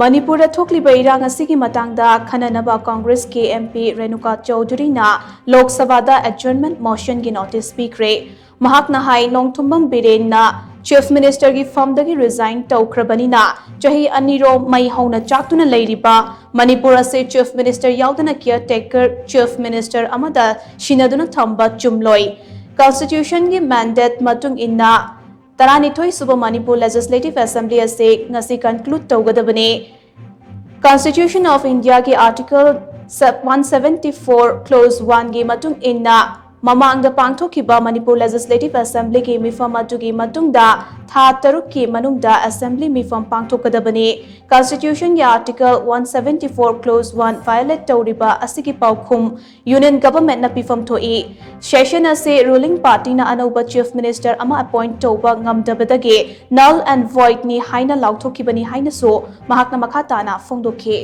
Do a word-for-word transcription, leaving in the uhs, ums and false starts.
ꯃꯅꯤꯄꯨꯔꯗ ꯊꯣꯛꯂꯤꯕ ꯏꯔꯥꯡ ꯑꯁꯤꯒꯤ ꯃꯇꯥꯡꯗ ꯈꯟꯅꯅꯕ ꯀꯪꯒ꯭ꯔꯦꯁꯀꯤ MP ꯔꯦꯅꯨꯀꯥ ꯆꯧꯙꯨꯔꯤꯅ ꯂꯣꯛ ꯁꯚꯥꯗ adjournment motionꯒꯤ notice ꯄꯤꯈ꯭ꯔꯦ꯫ ꯃꯍꯥꯛꯅ ꯍꯥꯏ, ꯅꯣꯡꯊꯣꯝꯕꯝ ꯕꯤꯔꯦꯟꯅ Chief Ministerꯒꯤ firmꯗꯒꯤ resign ꯇꯧꯈ꯭ꯔꯕꯅꯤꯅ ꯆꯍꯤ ꯑꯅꯤꯔꯣꯝ ꯃꯩ ꯍꯧꯅ ꯆꯥꯛꯇꯨꯅ ꯂꯩꯔꯤꯕ ꯃꯅꯤꯄꯨꯔ ꯑꯁꯤ Chief Minister ꯌꯥꯎꯗꯅ caretaker Chief Minister ꯑꯃꯗ ꯁꯤꯟꯅꯗꯨꯅ ꯊꯝꯕ ꯆꯨꯝꯂꯣꯏ꯫ Constitutionꯒꯤ mandate ꯃꯇꯨꯡ ꯏꯟꯅ ꯇꯔꯥꯅꯤꯊꯣꯏ ꯁꯨꯕ ꯃꯅꯤꯄꯨꯔ Legislative Assembly ꯑꯁꯤ ꯉꯁꯤ conclude ꯇꯧꯒꯗꯕꯅꯤ꯫ Constitution of Indiaꯒꯤ Article one seventy four Clause oneꯒꯤ ꯃꯇꯨꯡ ꯏꯟꯅ ꯃꯃꯥꯡꯗ ꯄꯥꯡꯊꯣꯛꯈꯤꯕ ꯃꯅꯤꯄꯨꯔ Legislative Assemblyꯒꯤ ꯃꯤꯐꯝ ꯑꯗꯨꯒꯤ ꯃꯇꯨꯡꯗ ꯊꯥ ꯇꯔꯨꯛꯀꯤ ꯃꯅꯨꯡꯗ Assembly ꯃꯤꯐꯝ ꯄꯥꯡꯊꯣꯛꯀꯗꯕꯅꯤ꯫ Constitutionꯒꯤ Article one seventy four Clause one violate ꯇꯧꯔꯤꯕ ꯑꯁꯤꯒꯤ ꯄꯥꯎꯈꯨꯝ Union Governmentꯅ ꯄꯤꯐꯝ ꯊꯣꯛꯏ꯫ Session ꯑꯁꯤ ruling partyꯅ ꯑꯅꯧꯕ Chief Minister ꯑꯃ appoint ꯇꯧꯕ ꯉꯝꯗꯕꯗꯒꯤ null and voidꯅꯤ ꯍꯥꯏꯅ ꯂꯥꯎꯊꯣꯛꯈꯤꯕꯅꯤ ꯍꯥꯏꯅꯁꯨ ꯃꯍꯥꯛꯅ ꯃꯈꯥ ꯇꯥꯅ ꯐꯣꯡꯗꯣꯛꯈꯤ꯫